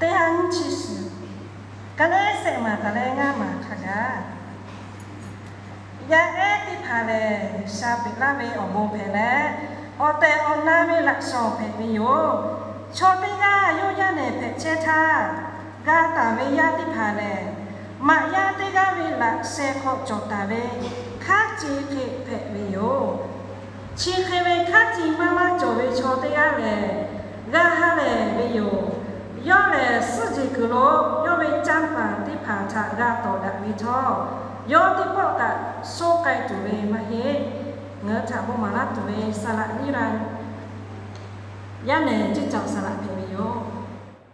Teˇ ha nyiˇ chi suhˍ, ka lehˉ sehˆ maˬ taˍ leh ngaˇ maˬ hk'a gaˬ, yaˇ ehˉ teˇ hpaˍ lehˬ, G'uiˬsha peꞈ laˇ ve awˬ bon hpehꞈ leh, awˬ tehˬ awˬ na ve laꞈ shawnˍ hpehꞈ ve yoˬ. Chaw teˇ g'aˇ yawˇ yaˇ nehˬ hpehꞈ chehˇ htaˇ, g'a taˍ ve yaˇ teˇ hpaˍ lehˬ, maꞈ yaˇ teˇ g'aˇ ve laꞈ sheh hk'aw cawˬ taˍ ve hkaˉ ci hk'e hpehꞈ ve yoˬ. Chi hk'e ve hkaˉ ci maˇ maˇ cawˬ ve chaw teˇ g'aˇ lehˬ, g'a ha lehˬ ve yoˬ. Yawˇ lehˬ, suhˉ jeˬ kuiˬ lo yawˇ ve canˇ paˍ teˇ hpaˍ htaꞈ g'a tawˍ daꞈ ve htawˇ, yawˇ teˇ pawˆ kaꞈ soˇ k'ai tuˬ ve maˇ heˆ. Ngaˬ hui htaꞈ bon maˍ laˇ tuˬ ve saˍ laꞈ nyiˇ la, yaˇ nehˬ ceˇ caoˬ saˍ laꞈ hpehꞈ ve yoˬ.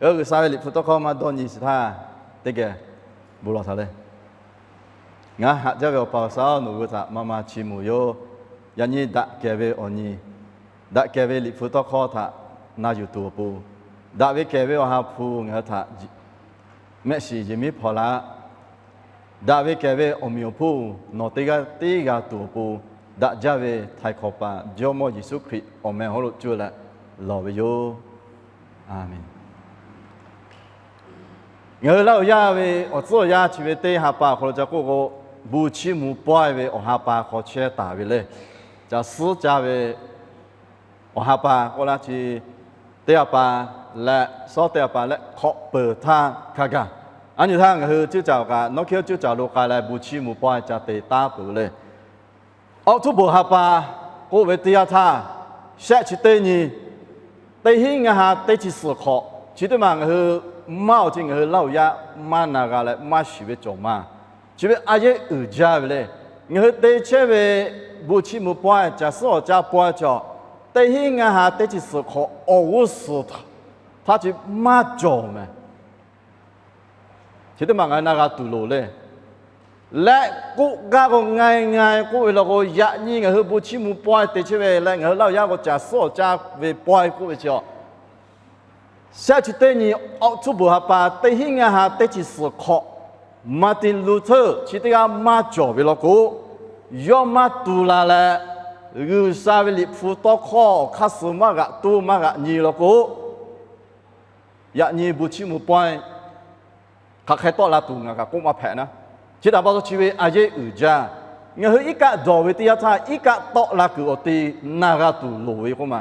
G'uiˬsha ve Liꞈ hpu tawˇ hkawˇ maˇ dawˇ nyi shiˍ htaˇ, teˇ geh bon lawˬ taˍ leh, ngaˬ haꞈ jaˇ ve Awˬ pa G'uiˬsha-oˬ, nawˬ hui htaꞈ maˇ maˇ chiˇ mvuh yoˬ. Yaꞈ nyi daꞈ kehˬ ve awˬ nyi, daꞈ kehˬ ve Liꞈ hpu tawˇ hkawˇ htaꞈ na yuˬ tuˬ awˬ pon, daꞈ ve kehˬ ve Awˬ ha hpu ngaˬ hui htaꞈ mehˆ shiˍ yehˬ miˉ hpaw laˇ. Daꞈ ve kehˬ ve awˬ meꞈ awˬ hponˇ nawˬ teˇ g'aˇ teˇ g'a tuˬ awˬ pon, daꞈ jaˇ ve Htaiˍ hk'awꞈ paˍ Jawˇmawˇ Yeˍsuˆ Hkriꞈ awˬ meh hawˉ lo cuˇ leh lawˬ ve yoˬ. Aˍmenˍ. Ngaˬ hui Laˇ huˍ yaˇ ve awˬ tcuhˉ awˬ yanˇ chi ve teˇ ha pa awˬ hk'aw lo ca k'oˆ k'o, bon chiˇ mvuh pawehˇ ve awˬ ha pa hk'aw chehˇ taˍ ve le. Ca suhˉ caˇ ve awˬ ha pa k'oˆ laˇ chi, teˇ ha pa leh, suhˉ teˇ ha pa leh hk'awꞈ peuˬ htaˇ hk'a gaˬ, a nyi htaˇ ngaˬ hui ceuˇ caˍ kaꞈ nawˉ hkiˉ ceuˇ caˍ lo k'ai leh bon chiˇ mvuh pawehˇ ca te taˉ peuˬ le. Awˬ htuˇ beuˬ ha pa k'oˆ ve teˇ yanˇ htaˇ, shehˆ chi teˇ nyi, teˇ hinˉ ngaˇ ha teˇ chi suhˍ hk'awꞈ, chi teˇ maˬ ngaˬ hui maˇ awˬ chi ngaˬ hui Laˇ huˍ yaˇ maˇ na g'a leh maˇ shiˍ ve cawˬ ma. Chi ve a yehˉ uiˍ jaˇ ve le. Ngaˬ hui te chehˇ ve bon chiˇ mvuh pawehˇ, caˬ suhˉ awˬ caˇ pawehˇ cawˬ, teˇ hinˉ ngaˇ ha teˇ chi suhˍ hk'awꞈ awˬ g'uˇ suhˍ htaˇ chi maˇ cawˬ mehˍ. Chi teˇ maˬ ngaˬ hui na g'a tuˬ loˍ le. Leh k'oˆ gaˇ k'o, ngai ngai k'oˆ ve law k'o, yaꞈ nyi ngaˬ hui bon chiˇ mvuh pawehˇ te chehˇ ve leh ngaˬ hui Laˇ huˍ yaˇ k'o caˬ suhˉ awˬ caˇ ve pawehˇ k'oˆ ve chi a, shehˆ chi teˇ nyi, awˬ htuˇ beuˬ ha pa teˇ hinˉ ngaˇ ha teˇ chi suhˍ hk'awꞈ, Martin Luther chi teˇ g'aˇ maˇ cawˬ ve law k'o, yawˇ maˇ tu la leh, G'uiˬsha ve Liꞈ hpu tawˇ hkawˇ awˬ hk'aˇ suh maˇ g'aꞈ tuˇ maˇ g'aꞈ nyi law k'o, yaꞈ nyi bon chiˇ mvuh pawehˇ hk'aˬ hk'e tawˆ la tuˬ ngaˬ kaꞈ k'oˆ maˇ hpehꞈ naˉ. Chi htaꞈ pa taw chi ve a yehˉ uiˍ jaˇ. Ngaˬ hui iˉ kaˆ dawˬ ve teˇ yanˇ htaˇ iˉ kaˆ tawˆ la kuiˬ awˬ te na g'a tuˬ loˍ ve k'oˆ ma.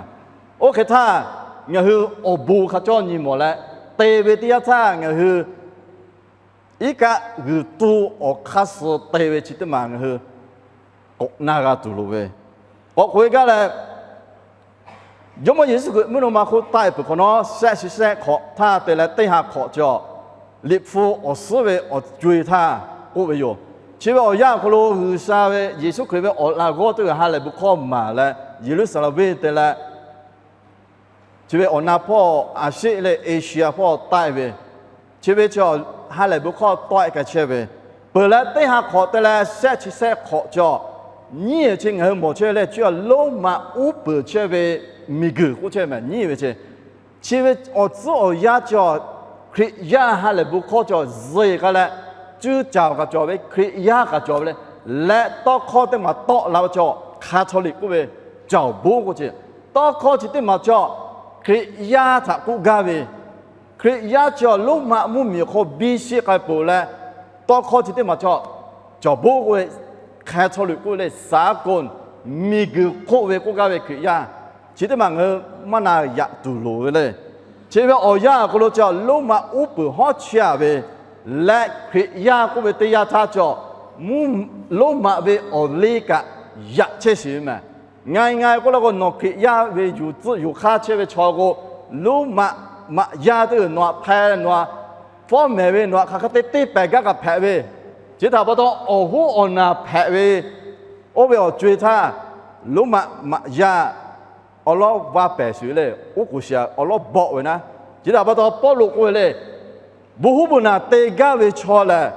Oˇ hk'e htaˇ, ngaˬ hui awˬ bon hk'a cawˇ nyi mawˬ leh te ve teˇ yanˇ htaˇ ngaˬ hui iˉ kaˆ g'uiˬ tuˇ awˬ hk'aˇ suh te ve chi teˇ maˬ ngaˬ hui k'awꞈ na g'a tuˬ loˍ ve. K'awꞈ k'oꞈ-e gaˇ leh, Jawˇmawˇ Yeˍsuˆ Hkriꞈ mvuhˇ naw ma hk'oˆ taˆ-e peuˬ hk'awꞈ nawˉ, shehˆ chi shehˆ hk'awꞈ htaˇ te leh teˇ ha hk'awꞈ cawˬ, Liꞈ hpu awˬ suhˉ ve awˬ co-e htaˇ k'oˆ ve yoˬ. Chi ve awˬ yanˇ awˬ hk'aw lo G'uiˬsha ve Yeˍsuˆ Hkriꞈ ve awˬ laꞈ g'awˇ teˇ g'aˇ ha lehˬ bon hkawˇ maˍ leh, Yeˍruˆsaˍlehnˍ venˇ te leh, chi ve awˬ na hpawˇ Aˍshiˆ leh Eˍshiˍaˍ hpawˇ taˆ-e ve, chi ve chi ha lehˬ bon hkawˇ tawˆ-e k'ai chehˇ ve, peuˬ leh teˇ ha hk'awꞈ te leh shehˆ chi shehˆ hk'awꞈ cawˬ, nyiˉ ve chi ngaˬ hui mawˬ chehˇ leh chi Roˉmaꞈ uˉ peunˍ chehˇ ve miˬguiˬ k'oˆ chehˇ mehˍ nyiˉ ve chi. Chi ve awˬ tcuhˉ awˬ yanˇ cawˬ, Hkriꞈ yaˇ ha lehˬ bon hkawˇ cawˬ zeˬ k'ai leh, cuˇ caˍ kaꞈ cawˬ ve, Hkriꞈ yaˇ kaꞈ cawˬ ve le, leh tawˇ hkawˇ teˇ maˬ tawˆ la ve cawˬ, Catholic k'oˆ ve, caoˬ boˆ k'oˆ ce. Tawˇ hkawˇ chi teˇ maˬ cawˬ, Hkriꞈ yaˇ htaꞈ k'oˆ gaˇ ve, Hkriꞈ yaˇ cawˬ Roˉmaꞈ mvuhˇmiˬ awˬ hk'aw biˇ sheˆ k'ai peuˬ leh, tawˇ hkawˇ chi teˇ maˬ cawˬ, caoˬ boˆ k'oˆ ve, Catholic k'oˆ ve le, saˍ konˍ miˬguiˬ hk'oˆ ve k'oˆ gaˇ ve Hkriꞈ yaˇ, chi teˇ maˬ ngaˬ hui maˇ na yaꞈ tuˬ loˍ ve le. Chi ve awˬ yanˇ awˬ hk'aw lo cawˬ Roˉmaꞈ uˉ peunˍ hawˉ chehˇ-a ve, leh Hkriꞈ yaˇ k'oˆ ve teˇ yanˇ htaˇ cawˬ, mvuhˇ Roˉmaꞈ ve awˬ liˇ kaꞈ yaꞈ chehˇ sheˍ ve mehˍ. Ngai ngai k'oˆ la k'o, nawˬ Hkriꞈ yaˇ ve yuˬ tcuhˆ yuˬ hk'aˇ chehˇ ve chaw k'o, Roˉmaꞈ maꞈ yaˇ teˇ g'uiˬ nawˬ htaꞈ hpeh leh nawˬ htaꞈ fawˉ mehˍ ve, nawˬ htaꞈ hk'aˬ hk'e te teˇ pehˍ gaˇ kaꞈ hpehꞈ ve, chi htaꞈ pa taw awˬ hoˉ awˬ naˬ hpehꞈ ve, oˇ ve awˬ co-e htaˇ, Roˉmaꞈ maꞈ yaˇ awˬ lawˉ vaˇ pehˍ sheˍ ve le, oˉ k'oˍ shiˍ awˬ lawˉ bawˆ ve naˉ. Chi htaꞈ pa taw Pawˇluꞈ k'oˆ ve le, bon huˉ bon naˬ te gaˇ ve chaw lehˬ,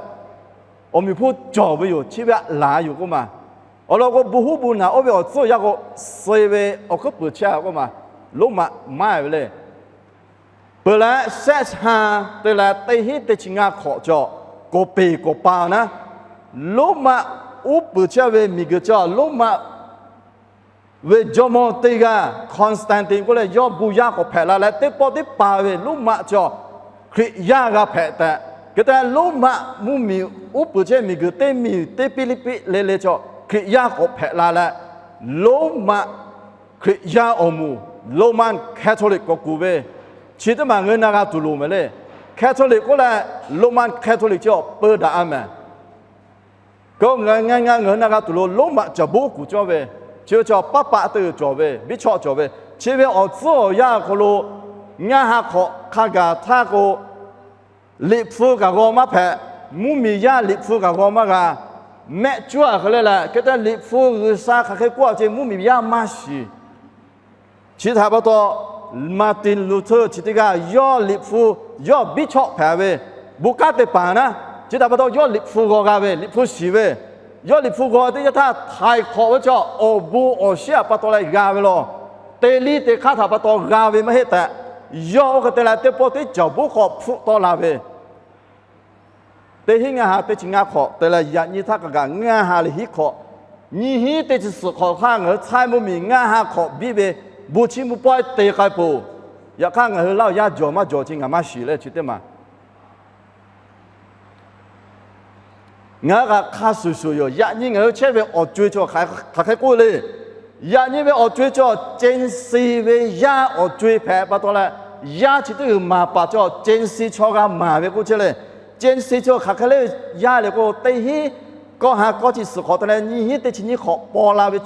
awˬ meꞈ hponˇ cawˬ ve yoˬ, chi ve aꞈ laˬ yoˬ k'oˆ ma. Awˬ lawn k'o, bon huˉ bon naˬ oˇ ve awˬ tcuhˉ awˬ yanˇ k'o, suh ve awˬ hkuiˉ puiˍ chehˇ k'oˆ ma, Roˉmaꞈ maˇ ve le. Peuˬ leh shehˆ ha te leh teˇ hinˉ teˇ chi ngaˇ hk'awꞈ cawˬ, k'awꞈ peˬ k'awꞈ pa naˉ, Roˉmaꞈ uˉ peunˍ chehˇ ve miˬguiˬ cawˬ, Roˉmaꞈ ve jawˇmawˇ teˇ g'aˇ Constantine k'oˆ leh yawˇ bon yaˇ k'awꞈ hpehꞈ la leh teˇ pawˆ teˇ pa ve Roˉmaꞈ cawˬ, Hkriꞈ yaˇ g'a hpehꞈ tehꞈ, hk'e te Roˉmaꞈ mvuhˇmiˬ uˉ peunˍ chehˇ miˬguiˬ teˇ miˬ teˇ piˇ liˇ piˇ le le chaw Hkriꞈ yaˇ k'awꞈ hpehꞈ la leh, Roˉmaꞈ Hkriꞈ yaˇ awˬ moˍ, Roman Catholic k'awꞈ kuˬ ve, chi teˇ maˬ ngaˬ hui na g'a tuˬ loˍ mehˍ le. Catholic k'oˆ leh, Roman Catholic chi awˬ peu daꞈ a mehˍ. K'o ngaˬ ngaˬ ngaˬ hui na g'a tuˬ lo Roˉmaꞈ caˬ boˉ kuˬ cawˇ ve, chi ve chaw paˉ paˆ teˇ g'uiˬ cawˬ ve, biˇ chawˆ cawˬ ve, chi ve awˬ tcuhˉ awˬ yanˇ awˬ hk'aw lo ngaˇ ha hk'awꞈ hk'a gaˬ htaˇ k'o, Liꞈ hpu kaꞈ g'aw maˇ hpehꞈ, mvuhˇmiˬ yaˇ Liꞈ hpu kaꞈ g'aw maˇ g'a, mehˆ cuˉ a hk'e le leh, hk'e te Liꞈ hpu G'uiˬsha hk'aˬ hk'e k'oˆ a ce mvuhˇmiˬ yaˇ maˇ shiˍ. Chi htaꞈ pa taw, Martin Luther chi teˇ g'aˇ yawˇ Liꞈ hpu, yawˇ biˇ chawˆ hpehꞈ ve, bon kanˉ te paˍ naˉ, chi htaꞈ pa taw yawˇ Liꞈ hpu g'aw g'a ve, Liꞈ hpu shiˍ ve, yawˇ Liꞈ hpu g'aw teˇ yanˇ htaˇ htaiˍ hk'awꞈ ve chaw awˬ bon awˬ shinˉ htaꞈ pa taw leh g'a ve law. Te liˇ te hk'aˇ htaꞈ pa taw g'a ve maˇ heˆ tehꞈ, yawˇ oˇ hk'e te leh teˇ pawˆ teˇ cawˬ boˉ hk'aw hpfuhˆ tawˆ la ve, teˇ hinˉ ngaˇ ha teˇ chi ngaˇ hk'awꞈ te leh yaꞈ nyi htaˇ hk'a gaˬ ngaˇ ha leh hiˉ hk'awꞈ, nyiˇ hinˉ teˇ chi suhˍ hk'awꞈ hk'aˇ ngaˬ hui China mvuhˇmiˬ ngaˇ ha hk'awꞈ biˇ ve bon chiˇ mvuh pawehˇ te k'ai peuˬ. Yaꞈ hk'aˇ ngaˬ hui Laˇ huˍ yaˇ jawˬ maˇ jawˬ chi ngaˬ maˇ shiˍ leh chi teˇ maˬ ngaˬ hui kaꞈ hk'a shuˍ shuˍ yoˬ. Yaꞈ nyi ngaˬ hui chehˇ ve awˬ co-e chaw hk'aˬ hk'e k'oˆ le. Yaꞈ nyi ve awˬ co-e chaw Gen Z ve yaˇ awˬ co-e hpehꞈ pa taw leh, yaˇ chi teˇ g'uiˬ maˍ paˍ chaw Gen Z chaw g'a maˍ ve k'oˆ chehˇ le. Gen Z chaw hk'aˬ hk'e le ve yaˇ le k'o, teˇ hinˉ kawˇ ha kawˇ chi suhˍ hk'awꞈ te leh nyiˇ hinˉ teˇ chi nyiˇ hk'awꞈ paw la ve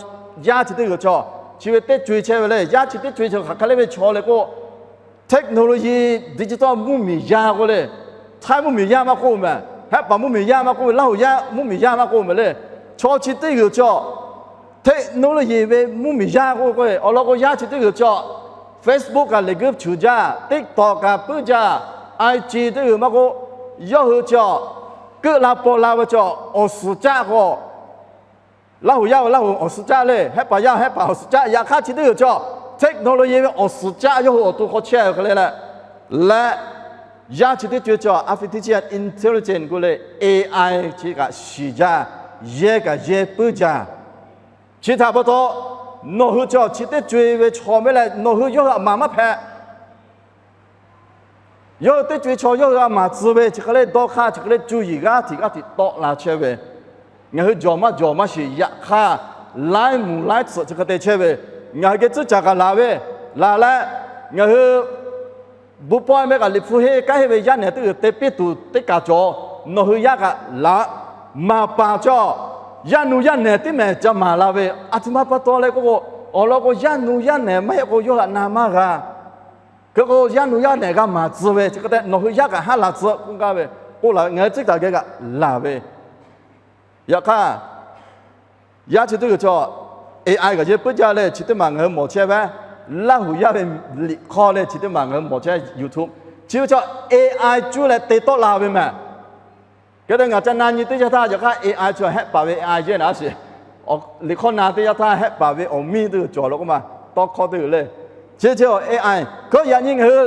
yaˇ chi teˇ g'uiˬ chaw, chi ve teˇ co-e chehˇ ve le. Yaˇ chi teˇ co-e chaw hk'aˬ hk'e le ve chaw le k'o, technology, digital mvuhˇmiˬ yaˇ k'oˆ le. Htaiˇ mvuhˇmiˬ yaˇ maˇ k'oˆ mehˍ, Hehˆ paˍ mvuhˇmiˬ yaˇ maˇ k'oˆ ve, Laˇ huˍ yaˇ mvuhˇmiˬ yaˇ maˇ k'oˆ mehˍ le. Chaw chi teˇ g'uiˬ chaw technology ve mvuhˇmiˬ yaˇ k'oˆ ve k'o, awˬ lawn k'o yaˇ chi teˇ g'uiˬ chaw Facebook kaꞈ lehˬ guiˇ chuˬ jaˇ, TikTok kaꞈ puiˉ jaˇ, IG teˇ g'uiˬ maˇ k'oˆ, yawˇ hui chaw keuˆ la paw la ve chaw awˬ suhˍ caˆ k'o, Laˇ huˍ yaˇ ve Laˇ huˍ awˬ suhˍ caˆ le, Hehˆ paˍ yaˇ Hehˆ paˍ awˬ suhˍ caˆ. Yaꞈ hk'aˇ chi teˇ g'uiˬ chaw technology ve awˬ suhˍ caˆ yawˇ hui awˬ to hk'aw chehˇ ve hk'e le leh, leh yaˇ chi teˇ co-e chaw artificial intelligence k'oˆ le, A I chi kaꞈ shiˍ jaˇ, yehˇ kaꞈ yehˇ puiˉ jaˇ. Chi htaꞈ pa taw, nawˬ hui chaw chi teˇ co-e ve chaw mehˍ leh nawˬ hui yawˇ hui aꞈ maˍ maˇ hpehꞈ. Yawˇ hui teˇ co-e chaw yawˇ hui aꞈ maˍ tcuh ve chi hk'e le dawˇ hk'aˇ chi hk'e le cuˇ yiˍ g'aˇ hteꞈ g'aˇ hteꞈ tawˆ la chehˇ ve, ngaˬ hui jawˬ maˇ jawˬ maˇ shiˍ. Yaꞈ hk'aˇ, laiˉ moˍ laiˉ tsuhꞈ chi hk'e te chehˇ ve, ngaˬ hui geh tcuhˉ caˍ kaꞈ laˬ ve, laˬ leh ngaˬ hui bon pawehˇ mehˆ kaꞈ Liꞈ hpu henˇ kanˉ henˇ ve yaˇ nehˬ teˇ g'uiˬ te piˇ tuˬ teˇ kaˬ cawˬ, nawˬ hui yaˇ kaꞈ laꞈ maˍ paˍ chaw, yaˇ nu yaˇ nehˬ teˇ mehˍ ca maˍ la ve, aˬ htoꞈ ma pa taw leh k'oˆ k'o, awˬ lawn k'o yaˇ nu yaˇ nehˬ maˇ heˆ k'o yawˇ hui aꞈ na maˇ g'a. Hk'e k'o yaˇ nu yaˇ nehˬ g'a maˍ tcuh ve chi hk'e te nawˬ hui yaˇ kaꞈ haˉ la tcuh k'oˆ gaˇ ve, k'oˆ laˬ ve ngaˬ hui teˇ kaˬ geh kaꞈ laˬ ve. Yaꞈ hk'aˇ, yaˇ chi teˇ g'uiˬ chaw A I kaꞈ yehˇ puiˉ jaˇ leh chi teˇ maˬ ngaˬ hui mawˬ chehˇ ve, Laˇ huˍ yaˇ ve liꞈ hk'aw leh chi teˇ maˬ ngaˬ hui mawˬ chehˇ YouTube, chi ve chaw A I cuˇ leh te tawˆ la ve mehˍ. Hk'e te ngaˬ ca na nyi teˇ yanˇ htaˇ, yaꞈ hk'aˇ A I chi Hehˆ paˍ ve A I yehˇ naˍ shiˍ. Liꞈ hk'awˇ na teˇ yanˇ htaˇ Hehˆ paˍ ve awˬ miˇ teˇ g'uiˬ cawˬ la k'oˆ ma, tawˇ hkawˇ teˇ g'uiˬ le. Chi chi A I, hk'e yaꞈ nyi ngaˬ hui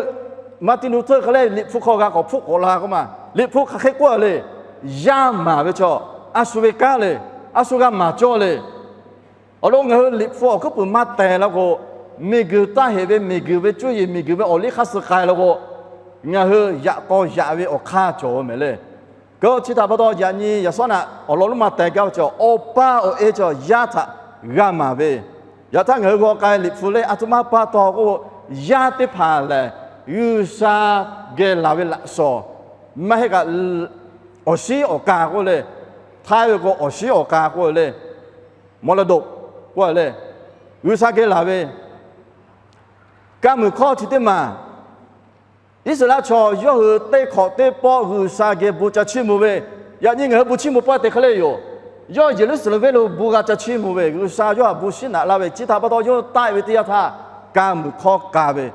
Martin Luther hk'e le Liꞈ hpu hk'aw g'a k'awꞈ hpfuhˆ k'awꞈ la k'oˆ ma, Liꞈ hpu hk'aˬ hk'e k'oˆ le, yaˇ maˍ ve chaw, a shu ve kanˉ le, a shu g'a maˍ cawˇ le. Awˬ lawn ngaˬ hui Liꞈ hpu awˬ hkuiˉ puiˍ maˇ teh la k'o, miˬguiˬ taˇ heˍ ve miˬguiˬ ve cuˇ yiˍ miˬguiˬ ve awˬ liˇ hk'aˇ suh k'ai la k'o, ngaˬ hui yaꞈ k'aw yaꞈ ve awˬ hk'aˇ cawˬ ve mehˍ le. K'o chi htaꞈ pa taw yaꞈ nyi yaꞈ shawˉ naꞈ awˬ lawn lonˉ ma teh gaˇ ve chaw, awˬ pa awˬ e chaw yaˇ htaꞈ g'a maˍ ve, yaꞈ htaˇ ngaˬ hui g'aw k'ai Liꞈ hpu le, aˬ htoꞈ ma pa taw k'o, yaˇ teˇ hpaˍ lehˬ G'uiˬsha geh laˬ ve laꞈ shawˍ, maˇ heˆ kaꞈ awˬ shiˉ awˬ ka k'oˆ le, htaiˇ ve k'o awˬ shiˉ awˬ ka k'oˆ le, มรดก k'oˆ le, G'uiˬsha geh laˬ ve ka muiˬ hkawˇ chi teˇ maˬ, Iˉsaˍreˍlaˆ chaw yawˇ hui teˇ hk'awꞈ teˇ pawˆ G'uiˬsha geh bon ca chiˇ mvuh ve, yaꞈ nyi ngaˬ hui bon chiˇ mvuh pawehˇ te hk'e le yoˬ. Yawˇ Yeˍruˆsaˍlehnˍ venˇ lo bon g'a ca chiˇ mvuh ve, G'uiˬsha yawˇ htaꞈ bon shiˉ naꞈ laˇ ve, chi htaꞈ pa taw yawˇ hui taˆ-e ve teˇ yanˇ htaˇ ka muiˬ hkawˇ ka ve,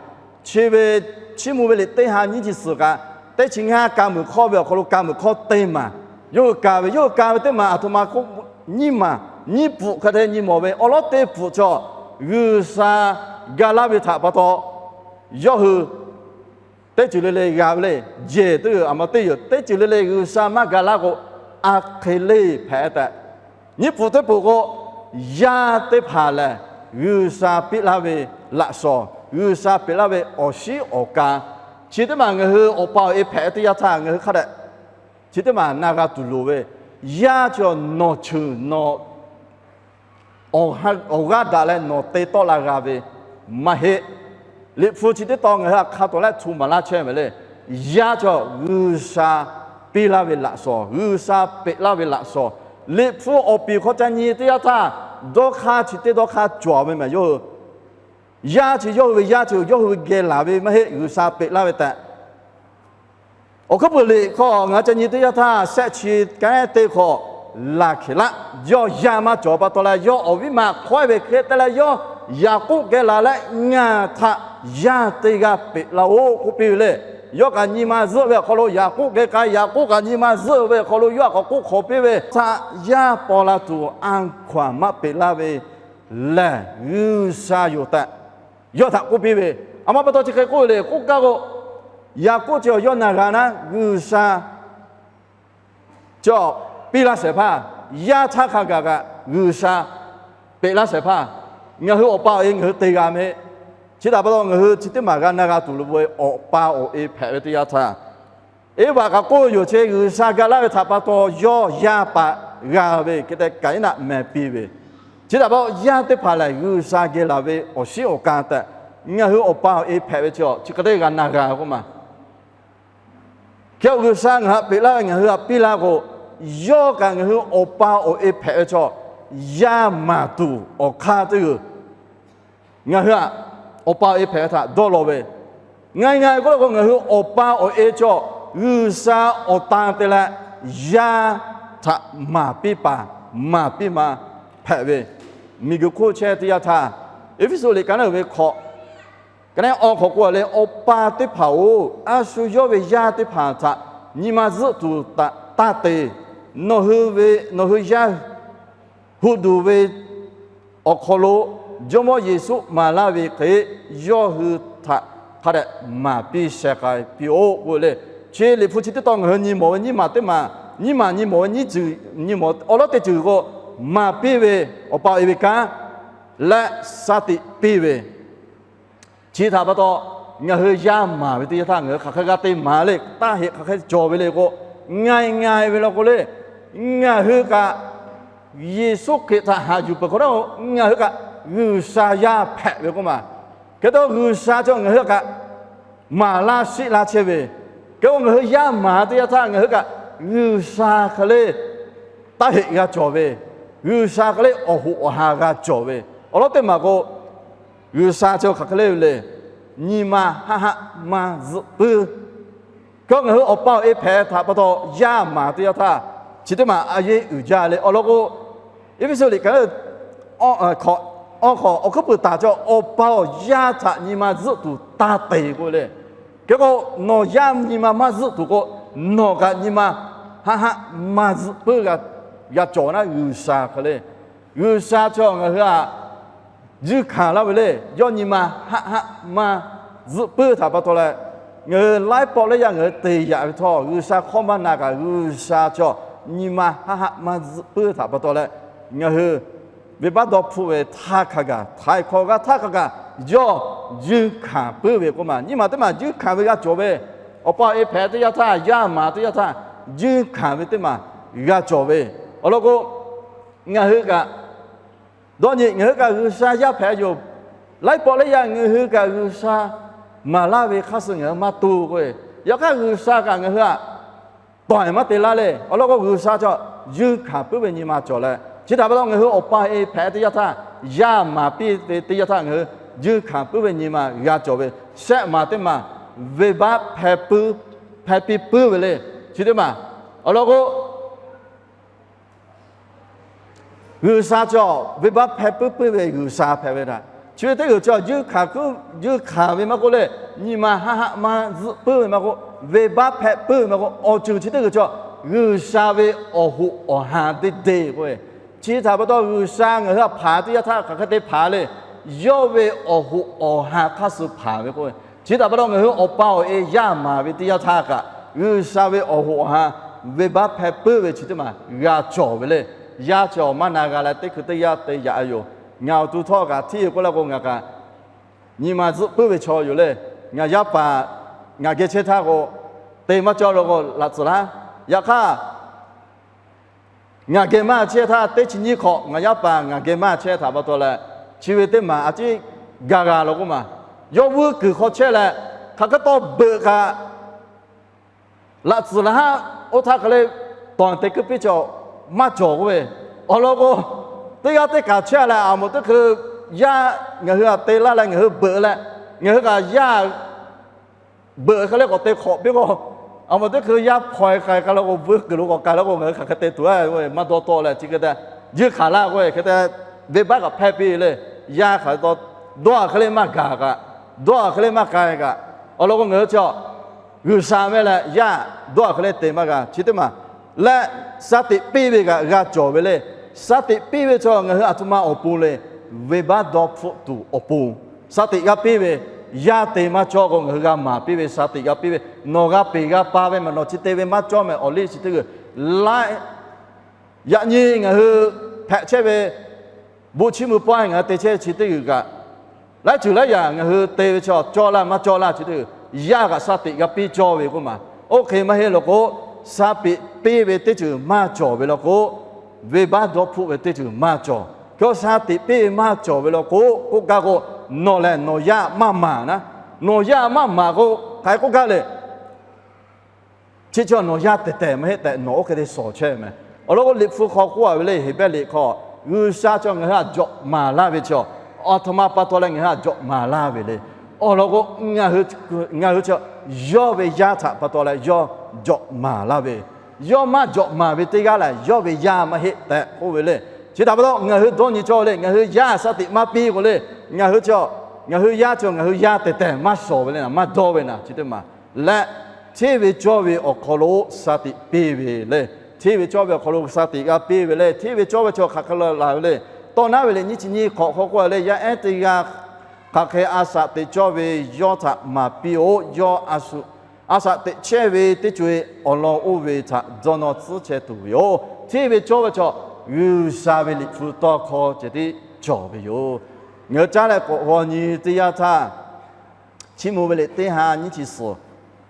chi ve chiˇ mvuh ve liꞈ teˇ ha nyiˇ chi suhˍ kaꞈ, teˇ chi ngaˇ ka muiˬ hkawˇ ve awˬ hk'aw lo ka muiˬ hkawˇ teˇ maˬ yawˇ hui ka ve, yawˇ hui ka ve teˇ maˬ aˬ htoꞈ ma k'oˆ, nyiˇ maˬ, nyiˇ pfuhꞈ hk'e te nyi mawˬ ve, awˬ lawn teˇ pfuhꞈ chaw G'uiˬsha ga laˇ ve htaꞈ pa taw, yawˇ hui teˇ ceuˬ le le g'a ve le. Jehˬ teˇ g'uiˬ aˬ ma teˇ yoˬ, teˇ ceuˬ le le G'uiˬsha maˇ ga laˇ k'o, a hk'e le hpehꞈ tehꞈ, nyiˇ pfuhꞈ teˇ pfuhꞈ k'o, yaˇ teˇ hpaˍ lehˬ G'uiˬsha piˇ laˇ ve laꞈ shawˍ, G'uiˬsha piˇ laˇ ve awˬ shiˉ awˬ ka, Chi teˇ maˬ ngaˬ hui awˬ pa awˬ e hpehꞈ ve teˇ yanˇ htaˇ ngaˬ hui hk'a dehꞈ chi teˇ maˬ na g'a tuˬ loˍ ve, yaˇ chi nawˬ cheuˬ nawˬ awˬ g'aˇ daꞈ leh nawˬ te tawˆ la g'a ve maˇ heˆ. Liꞈ hpu chi teˇ tawn ngaˬ hui htaꞈ hk'a tawˍ leh htu maˍ laˇ chehˇ ve le. Yaˇ chi G'uiˬsha piˇ laˇ ve laꞈ shawnˍ, G'uiˬsha peꞈ laˇ ve laꞈ shawnˍ. Liꞈ hpu awˬ piˍ hk'aw ca nyi teˇ yanˇ htaˇ, dawˇ hk'aˇ chi teˇ dawˇ hk'aˇ cawˬ ve maˬ yawˇ hui. Yaˇ chi yawˇ hui ve yaˇ chi yawˇ hui ve geh laˬ ve maˇ heˆ, G'uiˬsha peꞈ laˇ ve tehꞈ. Awˬ hkuiˉ puiˍ liꞈ hk'aw ngaˬ hui ca nyi teˇ yanˇ htaˇ, shehˆ chi kanˉ teˇ hk'awꞈ laˬ hkehˍ laˆ, yawˇ yaˇ maˇ cawˬ pa taw leh, yawˇ awˬ viˉ ma hk'awehˇ ve hk'e te leh, yawˇ Yaˍkoˆ geh laˬ leh, Ngaˬ htaꞈ yaˇ teˇ g'aˇ peꞈ laˇ-oˆ k'oˆ piˇ ve le. Yawˇ kaꞈ nyi ma zuhˆ ve awˬ hk'aw lo Yaˍkoˆ geh k'ai, Yaˍkoˆ kaꞈ nyi ma zuhˆ ve awˬ hk'aw lo yawˇ htaꞈ k'awꞈ k'oˆ hk'awꞈ piˇ ve, Htaꞈ yaˇ paw la tuˬ a hkaw-anˬ maˇ peꞈ laˇ ve lehˬ, G'uiˬsha yoˬ tehꞈ yawˇ htaꞈ k'oˆ piˇ ve. A ma pa taw chi hk'e k'oˆ ve le k'oˆ gaˇ k'o, Yaˍkoˆ chi yawˇ na g'a naˉ, G'uiˬsha chi piˇ laˇ shehˍ hpaˇ, yaˇ htaˇ hk'a gaˬ kaꞈ G'uiˬsha peꞈ laˇ shehˍ hpaˇ, ngaˬ hui awˬ pa awˬ e ngaˬ hui te g'a mehˆ. Chi htaꞈ pa taw ngaˬ hui chi teˇ maˬ g'a na g'a tuˬ loˍ ve awˬ pa awˬ e hpehꞈ ve teˇ yanˇ htaˇ, Eˇvaꞈ kaꞈ k'oˆ ve yoˬ, chi G'uiˬsha ga laˇ ve htaꞈ pa taw yawˇ yaˇ paˍ g'a ve hk'e te Kaˍiˉnaˆ meh piˇ ve. Chi htaꞈ pa taw yaˇ teˇ hpaˍ lehˬ G'uiˬsha geh laˬ ve awˬ shiˉ awˬ kan tehꞈ ngaˬ hui awˬ pa awˬ e hpehꞈ ve chi chi hk'e te g'a na g'a k'oˆ ma. Hk'e G'uiˬsha ngaˬ htaꞈ peꞈ laˇ ve ngaˬ hui htaꞈ piˇ laˇ k'o, yawˇ kaꞈ ngaˬ hui awˬ pa awˬ e hpehꞈ ve chaw, yaˇ maˍ tuˬ awˬ hk'aˇ teˇ g'uiˬ ngaˬ hui htaꞈ awˬ pa awˬ e hpehꞈ ve htaꞈ dawˇ law ve, ngaˬ ngaˬ k'oˆ la k'o ngaˬ hui awˬ pa awˬ e chaw G'uiˬsha awˬ tan te leh yaˇ htaꞈ maˍ piˇ paˍ maˍ piˇ ma hpehꞈ ve, miˬguiˬ hk'oˆ chehˇ teˇ yanˇ htaˇ, Eˇfeˇsuꞈ liꞈ ka naˉ uiˍ ve hk'awꞈ ka naˉ awˬ hk'awꞈ k'oˆ le, Awˬ pa teˇ hpaˍ-oˬ, a shu yawˇ ve yaˇ teˇ hpaˍ htaꞈ nyi ma zuhˆ tuˬ taˇ te. Nawˬ hui ve, nawˬ hui yaˇ hu duˬ ve awˬ hk'aw lo Jawˇmawˇ Yeˍsuˆ maˍ laˇ ve hk'e yawˇ hui htaꞈ hk'a dehꞈ maˍ piˇ sheh k'ai piˇ-oˆ k'oˆ le. Chi liꞈ hpu chi teˇ tawn ngaˬ hui nyi mawˬ ve nyiˇ maˬ teˇ maˬ, nyiˇ maˬ nyi mawˬ ve nyiˇ ceuˬ, nyi mawˬ awˬ lawˉ teˇ ceuˬ k'o, maˍ piˇ ve, awˬ pa awˬ e ve kanˉ leh shaˉ tiꞈ piˇ ve. Chi htaꞈ pa taw, ngaˬ hui yaˇ maˍ ve teˇ yanˇ htaˇ ngaˬ hui hk'aˬ hk'e g'a te maˍ le, taˇ heꞈ hk'aˬ hk'e cawˬ ve le k'o, nga e nga e ve law k'o le, ngaˬ hui kaꞈ Yeˍsuˆ Hkriꞈ htaꞈ haꞈ yuˬ peuˬ hk'awꞈ nawˉ, ngaˬ hui kaꞈ G'uiˬsha yaˇ hpehꞈ ve k'oˆ ma. Hk'e te G'uiˬsha chi ngaˬ hui kaꞈ maˍ laˇ shiˆ laˇ chehˇ ve, hk'e k'o ngaˬ hui yaˇ maˍ teˇ yanˇ htaˇ ngaˬ hui kaꞈ G'uiˬsha hk'e le taˇ heꞈ g'a cawˬ ve, G'uiˬsha hk'e le awˬ hoꞈ awˬ ha g'a cawˬ ve, awˬ lawˉ teˇ maˬ k'o, G'uiˬsha chi hk'aˬ hk'e le ve le, nyi ma haˆ haˆ maˇ zuhˆ puiˉ. Hk'e ngaˬ hui awˬ pa awˬ e hpehꞈ htaꞈ pa taw yaˇ maˍ teˇ yanˇ htaˇ, chi teˇ maˬ a yeˇ uiˍ jaˇ le. Awˬ lawn k'o, Eˇfeˇsuꞈ liꞈ ka awˬ hk'awꞈ awˬ hkuiˉ puiˍ taˍ chi awˬ pa awˬ yaˇ htaꞈ nyi ma zuhˆ tuˬ taˇ te k'oˆ le. Hk'e k'o, nawˬ yaˇ nyi ma maˇ zuhˆ tuˬ k'o, nawˬ kaꞈ nyi ma haˆ haˆ maˇ zuhˆ puiˉ g'a cawˬ naˉ G'uiˬsha hk'e le. G'uiˬsha chi ngaˬ hui htaꞈ juˇ hkanˍ laˇ ve le. Yawˇ nyi ma haˆ haˆ maˇ zuhˆ puiˉ htaꞈ pa taw leh, ngaˬ hui laiˉ pawˆ laiˉ yaˇ ngaˬ hui te yaꞈ ve htawˇ, G'uiˬsha hkawˇ maˇ na kaꞈ G'uiˬsha chi nyi ma haˆ haˆ maˇ zuhˆ puiˉ htaꞈ pa taw leh, ngaˬ hui venˇbaˆ dawˇ hpfuhˆ ve htaˇ hk'a gaˬ, htaiˍ hkawꞈ g'a htaˇ hk'a gaˬ, yawˇ juˇ hkanˍ puiˉ ve k'oˆ ma. Nyiˇ maˬ teˇ maˬ juˇ hkanˍ ve g'a cawˬ ve, awˬ pa awˬ e hpehꞈ teˇ yanˇ htaˇ, yaˇ maˍ teˇ yanˇ htaˇ, juˇ hkanˍ ve teˇ maˬ g'a cawˬ ve. Awˬ lawn k'o, ngaˬ hui kaꞈ dawˇ nyi, ngaˬ hui kaꞈ G'uiˬsha yaˇ hpehꞈ yoˬ. Laiˉ pawˆ laiˉ yaˇ ngaˬ hui kaꞈ G'uiˬsha maˍ laˇ ve hk'aˇ suh ngaˬ hui maˇ to k'o, yaꞈ hk'aˇ G'uiˬsha kaꞈ ngaˬ hui htaꞈ tawˍ maˇ te laˇ le. Awˬ lawn k'o, G'uiˬsha chi juˇ hkanˍ puiˉ ve nyi ma cawˬ leh, chi htaꞈ pa taw ngaˬ hui awˬ pa awˬ e hpehꞈ teˇ yanˇ htaˇ, yaˇ maˍ piˇ ve teˇ yanˇ htaˇ ngaˬ hui juˇ hkanˍ puiˉ ve nyi ma g'a cawˬ ve, shehˆ maˬ teˇ maˬ venˇbaˆ hpehˇ piˇ puiˉ ve le. Chi teˇ maˬ awˬ lawn k'o, G'uiˬsha chi venˇbaˆ hpehˇ puiˉ puiˉ ve G'uiˬsha hpehꞈ ve htaꞈ, chi ve teˇ g'uiˬ chi juˇ hkanˍ ve maˇ k'oˆ le, nyi ma haˆ haˆ maˇ zuhˆ puiˉ ve maˇ k'oˆ, venˇbaˆ hpehˇ puiˉ ve maˇ k'oˆ, awˬ ceuˬ chi teˇ g'uiˬ chi G'uiˬsha ve awˬ hoꞈ awˬ ha teˇ deˇ k'oˆ ve. Chi htaꞈ pa taw G'uiˬsha ngaˬ hui htaꞈ hpanˍ teˇ yanˇ htaˇ hk'aˬ hk'e te hpanˍ le. Yawˇ ve awˬ hoꞈ awˬ ha hk'aˇ suh hpanˍ ve k'oˆ ve. Chi htaꞈ pa taw ngaˬ hui awˬ pa awˬ e yaˇ maˍ ve teˇ yanˇ htaˇ kaꞈ, G'uiˬsha ve awˬ hoꞈ awˬ ha venˇbaˆ hpehˇ puiˉ ve chi teˇ maˬ g'a cawˬ ve le. Yaˇ chi awˬ maˇ na g'a leh teˇ hkui teˇ yanˇ te yaꞈ yoˬ. Ngaˬ awˬ to htawˇ kaꞈ hteˇ ve k'oˆ la k'o, ngaˬ kaꞈ nyi ma zuhˆ puiˉ ve chaw yoˬ le. Ngaˬ yaˇ paˍ ngaˬ geh chehˇ htaˇ k'o, te maˇ cawˇ lo k'o laꞈ tcuhˍ laˇ. Yaꞈ hk'aˇ, ngaˬ geh maˇ chehˇ htaˇ, teˇ chi nyiˇ hk'awꞈ ngaˬ yaˇ paˍ ngaˬ geh maˇ chehˇ htaꞈ pa taw leh, chi ve teˇ maˬ a ciˉ gaˬ g'a lo k'oˆ maˬ, yawˇ vuiˇ kuiˬ hk'aw chehˇ leh, hk'aˬ hk'e taw beuꞈ kaꞈ laꞈ tcuhˍ laˇ haˉ, oˇ htaˇ hk'e le tawˍ te kuiˉ piˇ cawˬ maˇ cawˬ k'oˆ ve. Awˬ lawn k'o, teˇ g'aˇ teˇ kaˬ chehˇ leh, aˬ moˍ teˇ hkui yaˇ ngaˬ hui htaꞈ te laˇ leh ngaˬ hui beuꞈ leh, ngaˬ hui kaꞈ yaˇ beuꞈ hk'e le k'awꞈ te hk'awꞈ piˇ k'o, aˬ moˍ teˇ hkui yaˇ hpaw e k'ai k'ai la k'o, vuiˇ kuiˬ lo k'awꞈ k'ai la k'o, ngaˬ hui hk'aˬ hk'e te tuˬ a k'o, maˇ dawˇ tawˆ leh chi hk'e te, yeuˇ hkanˍ laˇ k'o, hk'e te venˇbaˆ kaꞈ hpehˇ piˇ le. Yaˇ hk'aˬ hk'e taw dawˇ a hk'e le maˇ gaˬ kaꞈ, dawˇ a hk'e le maˇ k'ai kaꞈ, awˬ lawn k'o ngaˬ hui chi G'uiˬsha meh leh yaˇ dawˇ a hk'e le te maˇ g'a chi teˇ maˬ leh, shaˍ tiꞈ piˇ ve kaꞈ g'a cawˬ ve le. Shaˍ tiꞈ piˇ ve chi ngaˬ hui aˬ htoꞈ ma awˬ pon le, venˇbaˆ dawˇ hpfuhˆ tuˬ awˬ pon shaˍ tiꞈ g'a piˇ ve. Yaˇ te maˇ cawˇ k'o ngaˬ hui g'a maˍ piˇ ve, shaˍ tiꞈ g'a piˇ ve. Nawˬ g'a peˬ g'a pa ve mehˬ, nawˬ chi te ve maˇ cawˇ mehˬ, awˬ liˇ chi teˇ g'uiˬ laiˉ yaꞈ nyi ngaˬ hui hpehꞈ chehˇ ve, bon chiˇ mvuh pawehˇ ngaˬ hui te chehˇ chi teˇ g'uiˬ kaꞈ, laiˉ ceuˬ laiˉ yaꞈ ngaˬ hui te ve chi cawˇ laˇ maˇ cawˇ laˇ chi teˇ g'uiˬ, yaˇ kaꞈ shaˍ tiꞈ g'a piˇ cawˇ ve k'oˆ maˬ. Oˇ hk'e maˇ heˆ law k'o, shaˍ tiꞈ piˇ ve teˇ ceuˬ maˇ cawˬ ve law k'o, venˇbaˆ dawˇ hpfuhˆ ve teˇ ceuˬ maˇ cawˬ. Hk'e shaˍ tiꞈ piˇ ve maˇ cawˬ ve law k'o, k'oˆ gaˇ k'o, nawˬ lehˬ nawˬ yaˇ maˇ maˍ naˉ. Nawˬ yaˇ maˇ maˍ k'o, hk'aˬ hk'e k'oˆ gaˇ le. Chi chi nawˬ yaˇ tehˬ tehˬ maˇ heˆ tehꞈ nawˬ oˇ hk'e te shawˍ chehˇ meh. Awˬ lawn k'o, Liꞈ hpu hk'aw k'oˆ a ve le, Heˍbrehˇ liꞈ hk'aw, G'uiˬsha chi ngaˬ hui htaꞈ jawꞈ maˍ laˇ ve chi, aˬ htoꞈ ma pa taw leh ngaˬ hui htaꞈ jawꞈ maˍ laˇ ve le. Awˬ lawn k'o, ngaˬ hui chi yawˇ ve yaˇ htaꞈ pa taw leh yawˇ jawꞈ maˍ laˇ ve, yawˇ maˇ jawꞈ maˍ ve teˇ g'aˇ lehˬ, yawˇ ve yaˇ maˇ heˆ tehꞈ k'oˆ ve le. Chi htaꞈ pa taw ngaˬ hui dawˇ nyi cawˇ ve le, ngaˬ hui yaˇ shaˍ tiꞈ maˇ piˇ k'o le, ngaˬ hui chi, ngaˬ hui yaˇ chi ngaˬ hui yaˇ tehˬ tehˬ maˇ shawˍ ve le, maˇ dawˇ ve naˉ chi teˇ maˬ leh, hteˇ ve cawˇ ve awˬ hk'aw lo shaˍ tiꞈ piˇ ve le. Hteˇ ve cawˇ ve awˬ hk'aw lo shaˍ tiꞈ g'a piˇ ve le. Hteˇ ve cawˇ ve chi hk'aˬ hk'e la laˬ ve le. Tawˇ naˉ ve liꞈ nyiˇ chi nyiˇ hk'awꞈ hk'aw k'oˆ a le, yaˇ ehˉ teˇ g'aˇ hk'aˬ hk'e a shaꞈ teꞈ cawˇ ve yawˇ htaꞈ maˍ piˇ-oˆ. Yawˇ a shaꞈ teꞈ chehˇ ve teˇ co-e awˬ lawn oˇ ve htaꞈ dawˇ nawˇ tcuhˉ chehˇ tuˬ ve yoˬ. Hteˇ ve cawˇ ve chi G'uiˬsha ve Liꞈ hpu tawˇ hkawˇ ceh tiˉ cawˬ ve yoˬ. Ngaˬ hui caˉ leh k'awꞈ g'aw nyi teˇ yanˇ htaˇ, Chiˇ mvuh ve liꞈ teˇ ha nyiˇ chi suhˍ,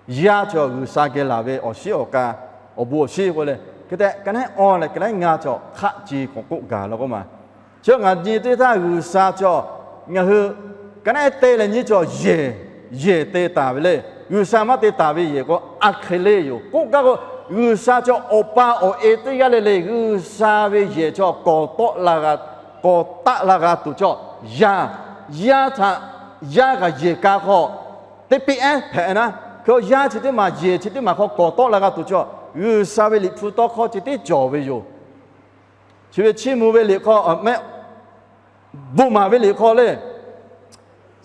yaˇ chi G'uiˬsha geh laˬ ve awˬ shiˉ awˬ ka, awˬ bon awˬ shiˉ k'oˆ le. Hk'e te ka nehˉ awˇ leh ka nehˉ ngaˇ chi hk'aˆ ce k'awꞈ k'oˆ gaˬ la k'oˆ ma. Chi ngaˬ nyi teˇ htaˇ G'uiˬsha chi ngaˬ hui ka nehˉ te leh nyiˇ chi yehˬ, yehˬ te taˍ ve le. G'uiˬsha maˇ te taˍ ve yehˬ k'o, a hk'e le yoˬ. K'oˆ gaˇ k'o, G'uiˬsha chi awˬ pa awˬ e teˇ g'aˇ le le G'uiˬsha ve yehˬ chi kawˍ tawˆ la g'a, kawˍ taˆ la g'a tuˬ chi yaˇ, yaˇ htaꞈ yaˇ kaꞈ yehˬ ka hk'aw teˇ piˇ ehˉ hpehꞈ naˉ. Hk'e yaˇ chi teˇ maˬ yehˬ chi teˇ maˬ hk'aw kawˍ tawˆ la g'a tuˬ chi G'uiˬsha ve Liꞈ hpu tawˇ hkawˇ ceh tiˉ cawˬ ve yoˬ. Chi ve Chiˇ mvuh ve liꞈ hk'aw, mehˆ, Bon maˍ ve liꞈ hk'aw le,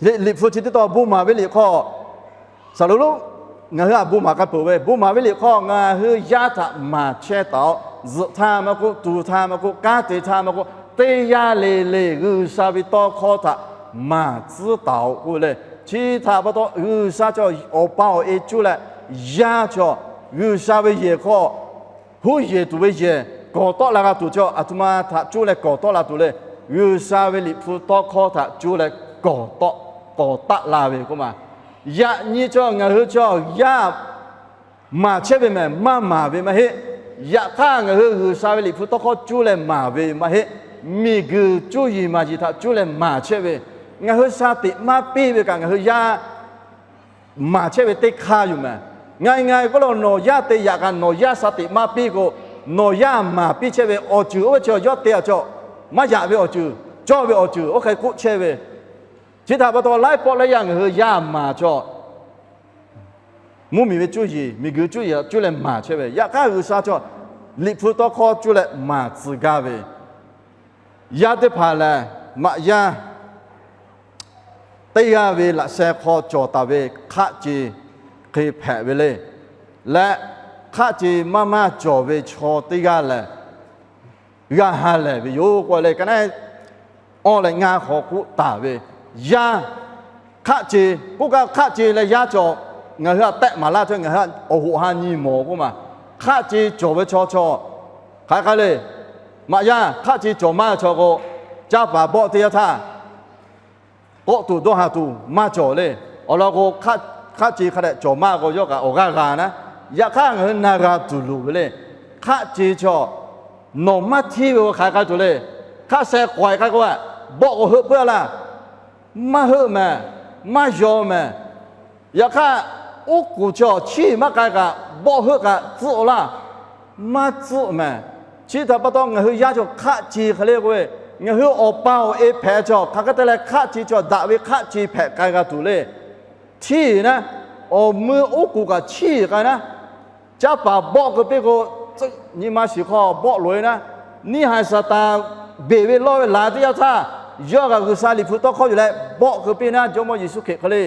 Liꞈ hpu chi teˇ taw bon maˍ ve liꞈ hk'aw, saˍ laˍ lonˉ ngaˬ hui htaꞈ bon maˍ k'ai peuˬ ve, bon maˍ ve liꞈ hk'aw ngaˬ hui yaˇ htaꞈ maˍ chehˇ taˍ-oꞈ, zuhꞈ htaˇ maˇ k'oˆ, tuˍ htaˇ maˇ k'oˆ, kanˉ te htaˇ maˇ k'oˆ, teˇ yanˇ le le G'uiˬsha ve tawˇ hkawˇ htaꞈ maˍ tcuhˉ taˍ-oꞈ k'oˆ ve le. Chi htaꞈ pa taw G'uiˬsha chi awˬ pa awˬ e cuˇ leh, yaˇ chi G'uiˬsha ve yehˬ hk'aw huˉ yehˬ tuˬ ve yehˬ kawˍ tawˆ la g'a tuˬ chi, aˬ htoꞈ ma htaꞈ cuˇ leh kawˍ tawˆ la tuˬ le. G'uiˬsha ve Liꞈ hpu tawˇ hkawˇ htaꞈ cuˇ leh kawˍ tawˆ, kawˍ taˆ la ve k'oˆ ma. Yaꞈ nyi chi ngaˬ hui chi yaˇ maˍ chehˇ ve mehˬ, maˇ maˍ ve maˇ heˆ. Yaꞈ hk'aˇ ngaˬ hui G'uiˬsha ve Liꞈ hpu tawˇ hkawˇ cuˇ leh maˍ ve maˇ heˆ. Miˬguiˬ cuˇ yiˍ maˍ yiˍ htaꞈ cuˇ leh maˍ chehˇ ve, ngaˬ hui shaˍ tiꞈ maˇ piˇ ve kaꞈ ngaˬ hui yaˇ maˍ chehˇ ve teˇ hk'aˇ yoˬ mehˬ. Ngaˬ ngaˬ k'oˆ lo nawˬ yaˇ te yaꞈ kaꞈ nawˬ yaˇ shaˍ tiꞈ maˇ piˇ k'o, nawˬ yaˇ maˍ piˇ chehˇ ve awˬ ceuˬ oˇ ve chi yawˇ te a cawˬ, maˇ yaꞈ ve awˬ ceuˬ, cawˇ ve awˬ ceuˬ oˇ hk'e k'oˆ chehˇ ve. Chi htaꞈ pa taw laiˉ pawˆ laiˉ yaˇ ngaˬ hui yaˇ maˍ chaw mvuhˇmiˬ ve cuˇ yiˍ, miˬguiˬ cuˇ yiˍ cuˇ leh maˍ chehˇ ve, yaꞈ hk'aˇ G'uiˬsha chaw Liꞈ hpu tawˇ hkawˇ cuˇ leh maˍ tcuh gaˇ ve, yaˇ teˇ hpaˍ lehˬ maꞈ yaˇ teˇ g'aˇ ve laꞈ sheh hk'aw cawˬ taˍ ve hk'aˆ ce hk'e hpehꞈ ve le. Leh hk'aˆ ce maˇ maˇ cawˬ ve chaw teˇ g'aˇ lehˬ, g'a ha lehˬ ve yoˬ k'oˆ leh, ka nehˉ awˇ leh ngaˇ hk'aw k'oˆ taˍ ve, yaˇ hk'aˆ ce, k'oˆ kaꞈ hk'aˆ ce leh yaˇ cawˬ, ngaˬ hui htaꞈ tehˆ maˍ laˇ cawˬ, ngaˬ hui awˬ hoꞈ ha nyi mawˬ k'oˆ ma. Hk'aˆ ce cawˬ ve chaw chaw hk'aˬ hk'e le, maꞈ yaˇ hk'aˆ ce cawˬ maˇ chaw k'o, caˇ paˍ bawˆ teˇ yanˇ htaˇ k'awꞈ tuˬ dawˇ ha tuˬ maˇ cawˬ le. Awˬ lawn k'o, hk'aˆ Hk'aˆ ce hk'a dehꞈ cawˬ maˇ k'o, yawˇ kaꞈ awˬ g'aˇ g'a naˉ. Yaꞈ hk'aˇ ngaˬ hui na g'a tuˬ loˍ ve le. Hk'aˆ ce chaw nawˬ maˇ hteˇ ve k'o, hk'aˬ hk'e k'ai tuˬ le. Hk'aˆ sheh k'awehꞈ k'ai k'o, bawˆ k'o heuˆ puiˉ a laˇ. Maˇ heuˆ mehˍ. Maˇ yaw mehˍ. Yaꞈ hk'aˇ, oˉ k'oˍ chaw chiˇ maˇ k'ai kaꞈ, bawˆ heuˆ kaꞈ tcuhˆ a laˇ. Maˇ tcuhˆ mehˍ. Chi htaꞈ pa taw, ngaˬ hui yaˇ chaw hk'aˆ ce hk'e le k'oˆ ve, ngaˬ hui awˬ pa awˬ e hpehꞈ chaw hk'aˬ hk'e te leh hk'aˆ ce chaw daꞈ ve hk'aˆ ce hpehꞈ k'ai g'a tuˬ le. Hteˇ naˉ, awˬ mui oˉ k'oˍ kaꞈ chiˇ k'ai naˉ, caˇ paˍ bawˆ keu piˇ k'o, tcuhˆ nyi ma shiˍ hk'aw bawˆ loꞈ e naˉ, neˇ haiˬ Saˍtanˍ beˬ ve lawˇ ve laˬ teˇ yanˇ htaˇ, yawˇ kaꞈ G'uiˬsha Liꞈ hpu tawˇ hkawˇ yuˬ leh bawˆ keu piˇ naˉ, Jawˇmawˇ Yeˍsuˆ Hkriꞈ hk'e le.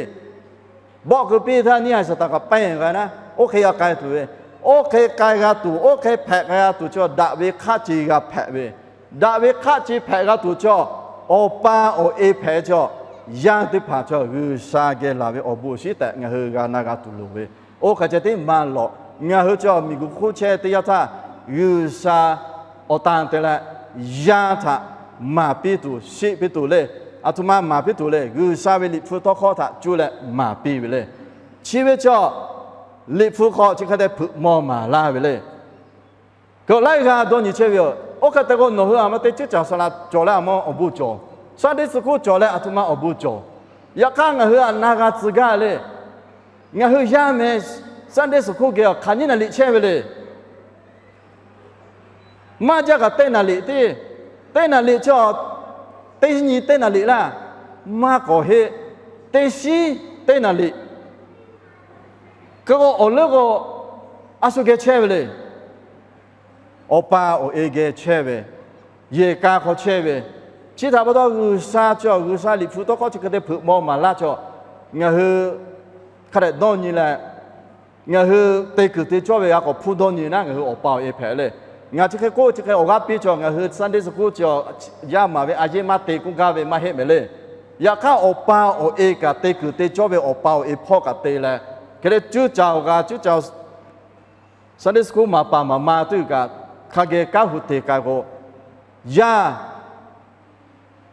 Bawˆ keu piˇ htaˇ, neˇ haiˬ Saˍtanˍ kaꞈ pehˇ g'a naˉ, oˇ hk'e g'a k'ai tuˬ ve, oˇ hk'e k'ai g'a tuˬ, oˇ hk'e hpehꞈ k'ai g'a tuˬ chaw daꞈ ve hk'aˆ ce g'a hpehꞈ ve, daꞈ ve hk'aˆ ce hpehꞈ g'a tuˬ chaw, awˬ pa awˬ e hpehꞈ chaw, yaˇ teˇ hpaˍ chaw G'uiˬsha geh laˬ ve awˬ bon awˬ shinˉ tehꞈ ngaˬ hui g'a na g'a tuˬ loˍ ve, oˇ hk'e ceh tiˉ maˇ lawꞈ. Ngaˬ hui chaw miˬguiˬ hk'oˆ chehˇ teˇ yanˇ htaˇ, G'uiˬsha awˬ tan te leh, yaˇ htaꞈ maˍ piˇ tuˬ, sheˆ piˇ tuˬ le. Aˬ htoꞈ ma maˍ piˇ tuˬ le. G'uiˬsha ve Liꞈ hpu tawˇ hkawˇ htaꞈ cuˇ leh maˍ piˇ ve le. Chi ve chaw, Liꞈ hpu hk'aw chi hk'e te hpeuꞈ maw maˍ laˇ ve le. Kaꞈ laiˉ g'aˇ dawˇ nyi chehˇ ve yoˬ. Oˇ hk'e te k'o, nawˬ hui aˬ ma te cuˇ caˍ saˍ laꞈ cawˬ leh aˬ ma awˬ bon cawˬ, Sunday school cawˬ leh aˬ htoꞈ ma awˬ bon cawˬ. Yaꞈ hk'aˇ ngaˬ hui aꞈ na g'a tcuh gaˇ le. Ngaˬ hui yaˇ meh Sunday school geh awˬ hk'aˬ nyiˇ naˍ liꞈ chehˇ ve le. Maˇ jaˇ kaꞈ teˇ naˍ liꞈ tiˉ, teˇ naˍ liꞈ chaw, teˇ nyi teˇ naˍ liꞈ laˇ, maˇ k'awꞈ heˆ, teˇ shiˉ teˇ naˍ liꞈ. Hk'e k'o awˬ leuˉ k'o, a shu geh chehˇ ve le. Awˬ pa awˬ e geh chehˇ ve, yehˬ ka hk'aw chehˇ ve, chi htaꞈ pa taw G'uiˬsha chaw, G'uiˬsha Liꞈ hpu tawˇ hkawˇ chi hk'e te hpeuꞈ maw maˍ laˇ chaw, ngaˬ hui hk'a dehꞈ dawˇ nyi leh, ngaˬ hui te kuiˬ te cawˇ ve g'a k'awꞈ hpuˇ dawˇ nyi naˉ, ngaˬ hui awˬ pa awˬ e hpehꞈ le. Ngaˬ chi hk'e k'oˆ chi hk'e awˬ g'aˇ piˇ chaw, ngaˬ hui Sunday school chaw, yaˇ maˍ ve a yeˇ maˇ te k'oˆ gaˇ ve maˇ heˆ mehˍ le. Yaꞈ hk'aˇ, awˬ pa awˬ e kaꞈ te kuiˬ te cawˇ ve awˬ pa awˬ e hpawˇ kaꞈ te leh, hk'e te cuˇ caˍ awˬ g'a cuˇ caˍ Sunday school maˍ paˍ maˍ ma teˇ g'uiˬ kaꞈ hk'a geh kanˉ hu te k'ai k'o, yaˇ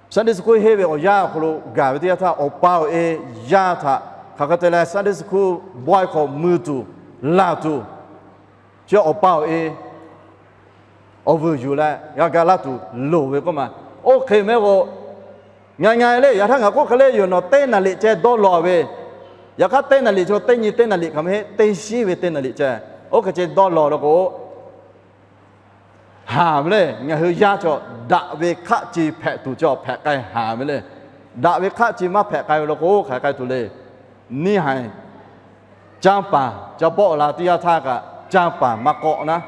Sunday school henˇ ve awˬ yanˇ awˬ hk'aw lo gaˬ ve teˇ yanˇ htaˇ, awˬ pa awˬ e yaˇ htaꞈ hk'aˬ hk'e te leh Sunday school bawehˇ hk'awꞈ mui tuˬ, laˬ tuˬ, chi awˬ pa awˬ e awˬ vuiˬ yuˬ leh g'a ga laˇ tuˬ loˍ ve k'oˆ ma. Oˇ hk'e mehˍ k'o, ngaˬ ngaˬ le, yaꞈ htaˇ ngaˬ k'oˆ hk'e le yoˬ, nawˬ teˇ naˍ liꞈ ceh dawˇ law ve, yaꞈ hk'aˇ teˇ naˍ liꞈ chaw teˇ nyi teˇ naˍ liꞈ kaꞈ maˇ heˆ, teˇ shiˉ ve teˇ naˍ liꞈ ceh, oˇ hk'e ceh dawˇ law la k'o, haˍ ve le. Ngaˬ hui yaˇ chaw daꞈ ve hk'aˆ ce hpehꞈ tuˬ chaw hpehꞈ k'ai haˍ ve le. Daꞈ ve hk'aˆ ce maˇ hpehꞈ k'ai ve la k'o, hk'aˬ hk'e k'ai tuˬ le. Neˇ haiˬ canˇ paˍ ca bawˆ la teˇ yanˇ htaˇ kaꞈ, canˇ paˍ maˇ k'awˆ naˉ,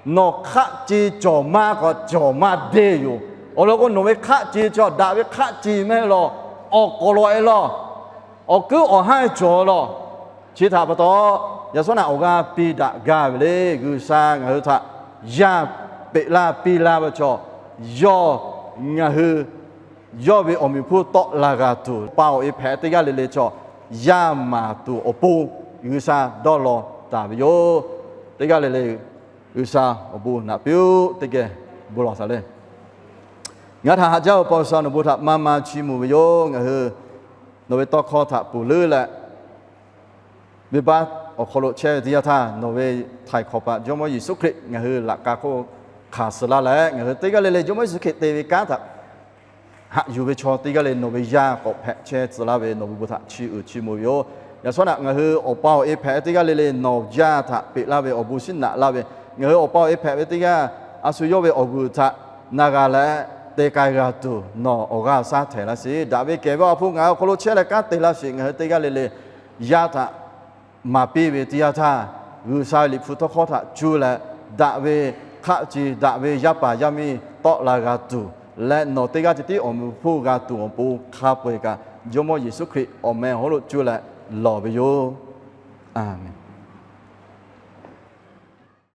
nawˬ hk'aˆ ce cawˬ maˇ k'awꞈ cawˬ maˇ deˇ yoˬ. Awˬ lawn k'o, nawˬ ve hk'aˆ ce chaw daꞈ ve hk'aˆ ce mehˍ law, awˬ k'awˍ lawˬ e law, awˬ kuiˉ awˬ hanˇ cawˬ law. Chi htaꞈ pa taw, yaꞈ shawˉ naꞈ awˬ g'aˇ piˇ daꞈ gaˇ ve le. G'uiˬsha ngaˬ hui htaꞈ yaˇ peꞈ laˇ piˇ laˇ ve chaw, yawˇ ngaˬ hui yawˇ ve awˬ meꞈ hpfuhˇ tawˆ la g'a tuˬ, pa awˬ e hpehꞈ teˇ g'aˇ le le chaw, yaˇ maˍ tuˬ awˬ pon G'uiˬsha dawˇ law taˍ ve yoˬ. Teˇ g'aˇ le le G'uiˬsha awˬ bon naꞈ piˇ-oˆ. Teˇ geh bon lawˬ shaˍ le. Ngaˬ htaꞈ haꞈ jaˇ-oˬ, pa G'uiˬsha, nawˬ bon htaꞈ maˇ maˇ chiˇ mvuh ve yoˬ. Ngaˬ hui nawˬ ve tawˇ hkawˇ htaꞈ ponˬ leuˉ leh, venˇbaˆ awˬ hk'aw lo chehˇ ve teˇ yanˇ htaˇ, nawˬ ve htaiˍ hk'awꞈ paˍ Jawˇmawˇ Yeˍsuˆ Hkriꞈ ngaˬ hui laꞈ ka hk'oˆ hkanˍ suh laˇ leh, ngaˬ hui teˇ g'aˇ le le Jawˇmawˇ Yeˍsuˆ Hkriꞈ te ve kanˉ htaꞈ haꞈ yuˬ ve chaw teˇ g'aˇ le nawˬ ve yaˇ k'awꞈ hpehꞈ chehˇ tcuh laˇ ve nawˬ ve bon htaꞈ chiˇ uiˍ chiˇ mvuh ve yoˬ. Yaꞈ shawˉ naꞈ ngaˬ hui awˬ pa awˬ e hpehꞈ teˇ g'aˇ le le nawˬ yaˇ htaꞈ peꞈ laˇ ve awˬ bon shinˉ naꞈ laˇ ve, ngaˬ hui awˬ pa awˬ e hpehꞈ ve teˇ g'aˇ a shu yawˇ ve awˬ vuiˬ htaꞈ na g'a leh te k'ai g'a tuˬ nawˬ awˬ g'aˇ shaˉ htehˍ laˇ sheˍ. Daꞈ ve kehˬ ve Awˬ ha hpu ngaˬ hui awˬ hk'aw lo chehˇ leh kanˉ te laˇ sheˍ. Ngaˬ hui teˇ g'aˇ le le yaˇ htaꞈ maˍ piˇ ve teˇ yanˇ htaˇ, G'uiˬsha ve Liꞈ hpu tawˇ hkawˇ htaꞈ cuˇ leh, daꞈ ve hk'aˆ ce, daꞈ ve yaˇ paˍ yaˇ miˇ tawˆ la g'a tuˬ, leh nawˬ teˇ g'aˇ ceh tiˉ awˬ meꞈ awˬ hponˇ g'a tuˬ awˬ pon hk'a peu-eˬ kaꞈ, Jawˇmawˇ Yeˍsuˆ Hkriꞈ awˬ meh awˬ hawˉ lo cuˇ leh lawˬ ve yoˬ. Aˬmenˍ.